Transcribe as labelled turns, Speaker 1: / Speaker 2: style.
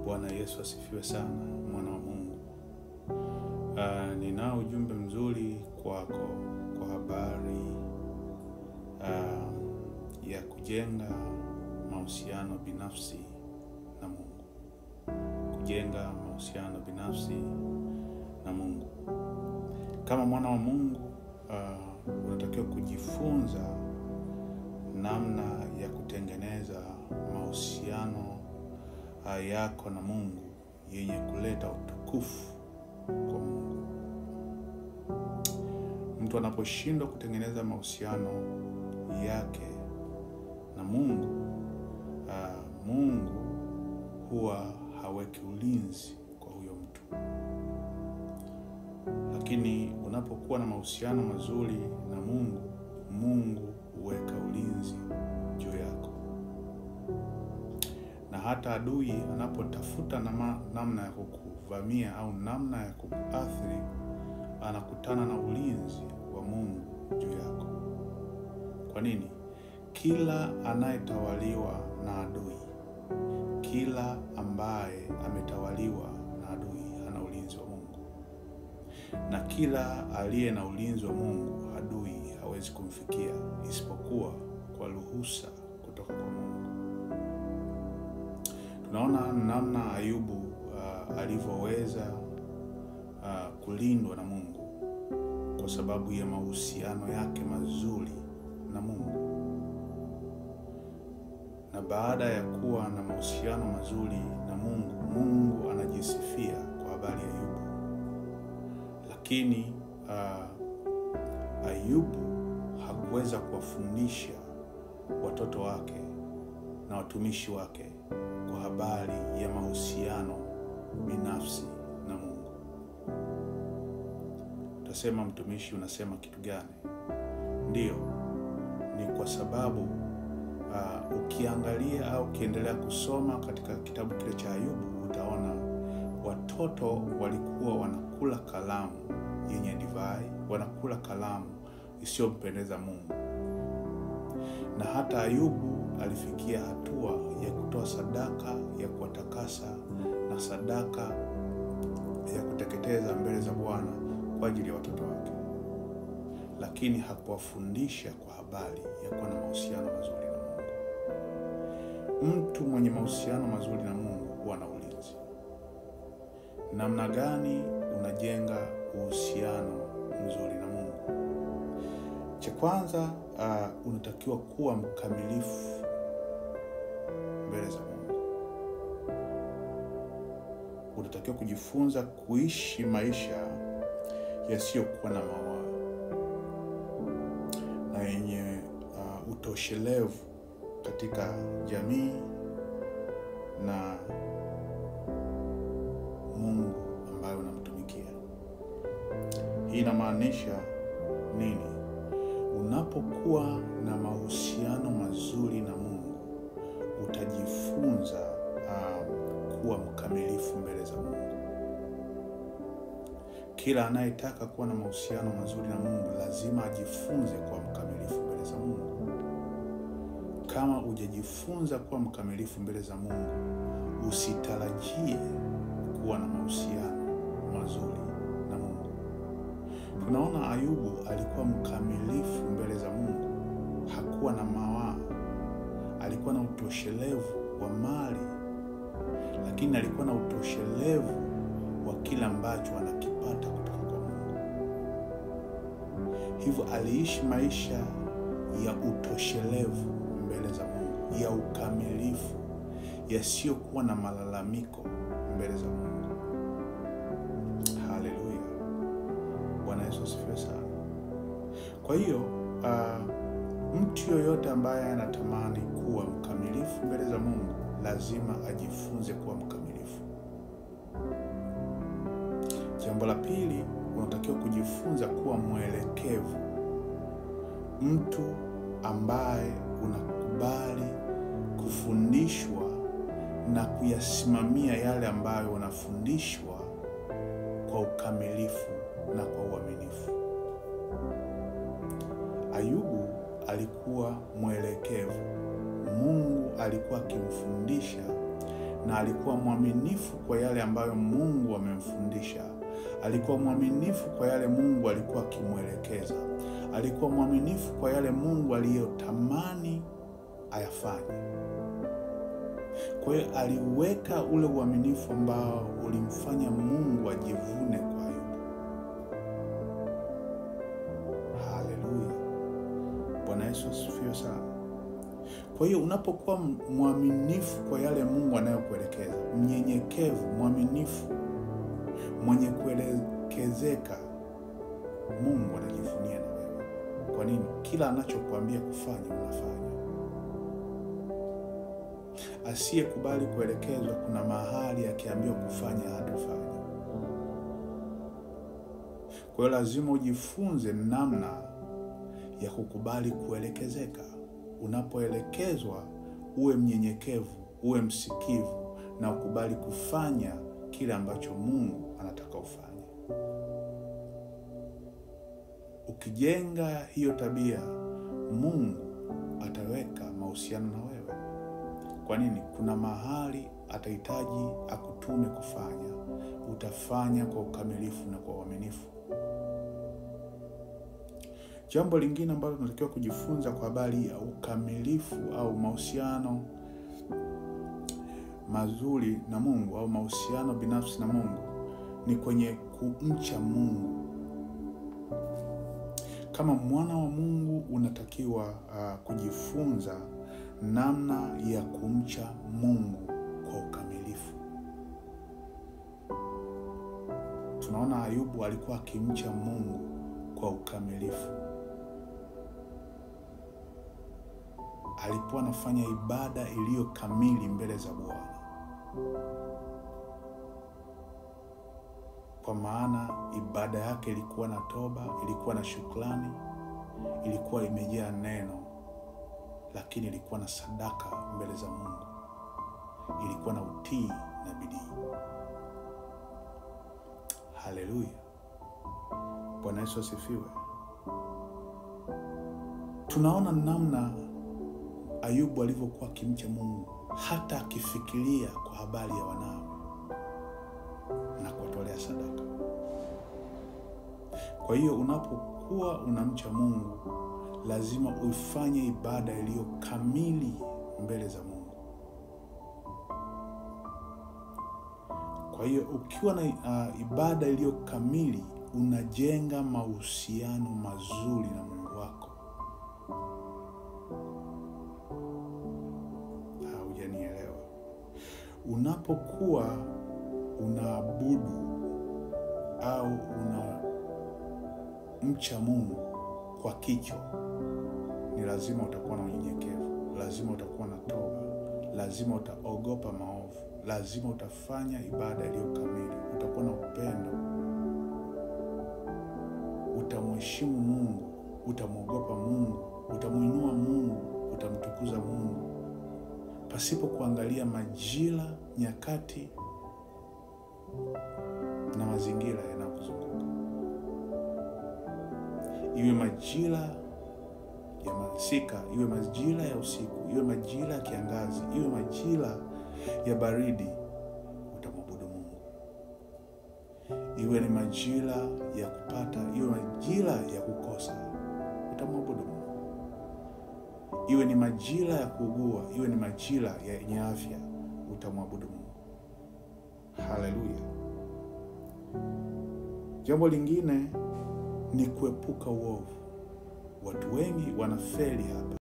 Speaker 1: Bwana Yesu asifiwe sana, mwana wa Mungu. Ninao ujumbe mzuri kwako kwa habari ya kujenga mahusiano binafsi na Mungu. Kujenga mahusiano binafsi na Mungu. Kama mwana wa Mungu, unatakiwa kujifunza namna ya kutengeneza mahusiano yako na Mungu yenye kuleta utukufu kwa Mungu. Mtu anaposhindwa kutengeneza mahusiano yake na Mungu, Mungu huwa haweki ulinzi kwa huyo mtu. Lakini unapokuwa na mahusiano mazuri na Mungu, Mungu huweka ulinzi juu yako. Na hata adui anapotafuta namna ya kukuvamia au namna ya kukuathiri, anakutana na ulinzi wa Mungu juu yako. Kwa nini? Kila anayetawaliwa na adui, kila ambaye ametawaliwa na adui hana ulinzi wa Mungu. Na kila aliye na ulinzi wa Mungu, adui hawezi kumfikia isipokuwa kwa ruhusa kutoka kwa Mungu. Tunaona namna Ayubu alivyoweza kulindwa na Mungu kwa sababu ya mahusiano yake mazuri na Mungu. Na baada ya kuwa na mahusiano mazuri na Mungu, Mungu anajisifia kwa habari ya Ayubu. Lakini Ayubu hakuweza kuwafundisha watoto wake na watumishi wake kwa habari ya mahusiano binafsi na Mungu. Utasema, mtumishi, unasema kitu gani? Ndiyo, ni kwa sababu ukiangalia au ukiendelea kusoma katika kitabu kile cha Ayubu, utaona watoto walikuwa wanakula kalamu yenye divai, wanakula kalamu isiyompendeza Mungu. Na hata Ayubu alifikia hatua ya kutoa sadaka ya kuwatakasa na sadaka ya kuteketeza mbele za Bwana kwa ajili ya watoto wake. Lakini hakuwafundisha kwa habari ya kuwa na mahusiano mazuri na Mungu. Mtu mwenye mahusiano mazuri na Mungu huwa na ulinzi. Namna gani unajenga uhusiano mzuri na Mungu? Cha kwanza, unatakiwa kuwa mkamilifu mbele za Mungu. Unatakiwa kujifunza kuishi maisha yasiyokuwa na mawaa na yenye utoshelevu katika jamii na Mungu ambaye unamtumikia. Hii inamaanisha nini? Unapokuwa na mahusiano mazuri na Mungu, utajifunza kuwa mkamilifu mbele za Mungu. Kila anayetaka kuwa na mahusiano mazuri na Mungu lazima ajifunze kuwa mkamilifu mbele za Mungu. Kama hujajifunza kuwa mkamilifu mbele za Mungu, usitarajie kuwa na mahusiano mazuri na Mungu. Tunaona Ayubu alikuwa mkamilifu mbele za Mungu, hakuwa na mawaa, alikuwa na utoshelevu wa mali, lakini alikuwa na utoshelevu wa kila ambacho anakipata kutoka kwa Mungu. Hivyo aliishi maisha ya utoshelevu mbele za Mungu, ya ukamilifu, yasiyokuwa na malalamiko mbele za Mungu. Haleluya. Bwana Yesu asifiwe sana. Kwa hiyo, mtu yoyote ambaye anatamani kuwa mkamilifu mbele za Mungu lazima ajifunze kuwa mkamilifu. Jambo la pili, unatakiwa kujifunza kuwa mwelekevu. Mtu ambaye unakubali kufundishwa na kuyasimamia yale ambayo unafundishwa kwa ukamilifu na kwa uaminifu. Ayubu alikuwa mwelekevu. Mungu alikuwa akimfundisha na alikuwa mwaminifu kwa yale ambayo Mungu amemfundisha. Alikuwa mwaminifu kwa yale Mungu alikuwa akimwelekeza. Alikuwa mwaminifu kwa yale Mungu aliyotamani ayafanye. Kwa hiyo aliweka ule uaminifu ambao ulimfanya Mungu ajivune kwa Ayubu. Haleluya. Bwana Yesu asifiwe sana. Kwa hiyo unapokuwa mwaminifu kwa yale Mungu anayokuelekeza, mnyenyekevu, mwaminifu, mwenye kuelekezeka, Mungu anajivunia na wewe. Kwa nini? Kila anachokuambia kufanya unafanya. Asiyekubali kuelekezwa, kuna mahali akiambiwa kufanya hatofanya. Kwa hiyo lazima ujifunze namna ya kukubali kuelekezeka. Unapoelekezwa uwe mnyenyekevu, uwe msikivu na ukubali kufanya kile ambacho Mungu anataka ufanye. Ukijenga hiyo tabia, Mungu ataweka mahusiano na wewe. Kwa nini? Kuna mahali atahitaji akutume kufanya, utafanya kwa ukamilifu na kwa uaminifu. Jambo lingine ambalo tunatakiwa kujifunza kwa habari ya ukamilifu au mahusiano mazuri na Mungu au mahusiano binafsi na Mungu ni kwenye kumcha Mungu. Kama mwana wa Mungu unatakiwa kujifunza namna ya kumcha Mungu kwa ukamilifu. Tunaona Ayubu alikuwa akimcha Mungu kwa ukamilifu. Alikuwa anafanya ibada iliyo kamili mbele za Bwana. Kwa maana ibada yake ilikuwa na toba, ilikuwa na shukrani, ilikuwa imejaa neno, lakini ilikuwa na sadaka mbele za Mungu. Ilikuwa na utii na bidii. Haleluya. Bwana Yesu asifiwe. Tunaona namna Ayubu alivyokuwa akimcha Mungu, hata akifikiria kwa habari ya wanawe na kuwatolea sadaka. Kwa hiyo unapokuwa unamcha Mungu, lazima uifanye ibada iliyo kamili mbele za Mungu. Kwa hiyo ukiwa na ibada iliyo kamili, unajenga mahusiano mazuri na Mungu wako. Hujanielewa? Unapokuwa unaabudu au unamcha Mungu kwa kichwa, ni lazima utakuwa na unyenyekevu, lazima utakuwa na toba, lazima utaogopa maovu, lazima utafanya ibada iliyo kamili, utakuwa na upendo, utamheshimu Mungu, utamwogopa Mungu, utamuinua Mungu, utamtukuza Mungu, pasipo kuangalia majira, nyakati na mazingira yanayokuzunguka. Iwe majira ya masika, iwe majira ya usiku, iwe majira ya kiangazi, iwe majira ya baridi, utamwabudu Mungu. Iwe ni majira ya kupata, iwe majira ya kukosa, utamwabudu Mungu. Iwe ni majira ya kuugua, iwe ni majira yenye afya, utamwabudu Mungu. Haleluya. Jambo lingine ni kuepuka uovu. Watu wengi wanafeli hapa.